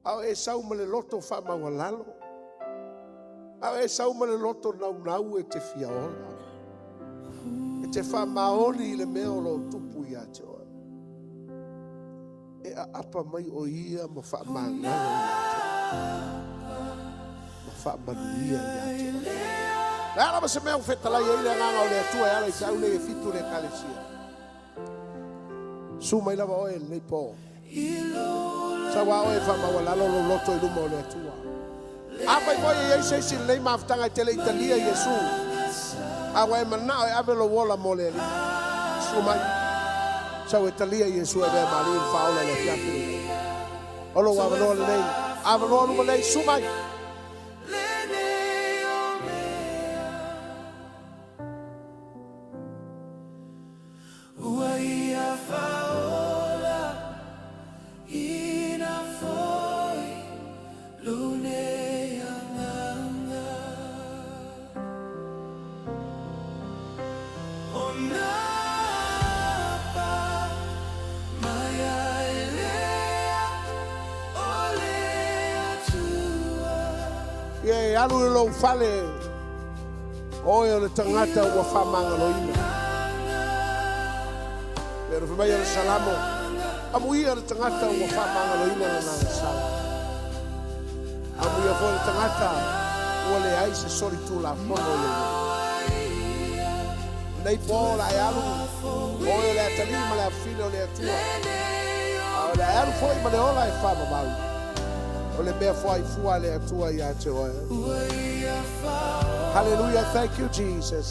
A o e sau ma le loto faamaualalo, a o e sau ma le loto naunau e te fia ola, e te faamaoni i le mea o lo o tupu ia te oe, e aapa mai o ia ma faamagalo ia te oe, ma faamanuia ia te oe. O le a lava se mea ua fetalai ai le Agaga o le Atua e ala i feau nei e fitu i le Ekalesia, susu mai lava oe i lenei po. Sau lava oe e faamaualalo lou loto i luma o le Atua. Afai foi e i ai se isi i lenei mafutaga e te le i talia Iesu, a ua e manao e ave lou ola mo le Alii, susu mai, sau e talia Iesu e avea ma Alii ma Faaola i le afiafi lenei. O lou avanoa lenei, avanoa luma nei, susu mai. Ua ia faaola ina foi lou nei agaga. O nā pa mai ai lea o le Atua. Ia e alu i lou fale, oe o le tagata ua faamagaloina. E pei ona fai mai o le Salamo, amuia le tagata ua faamagaloina lana agasala. Amuia foi le tagata ua leai se solitulafono i le Lenei po o le a e alu, oe o le atalii ma le afafine o le Atua. A o le a e alu foi ma le ola e faavavau. O le mea foai fua a le Atua ia te oe. Hallelujah, thank you, Jesus.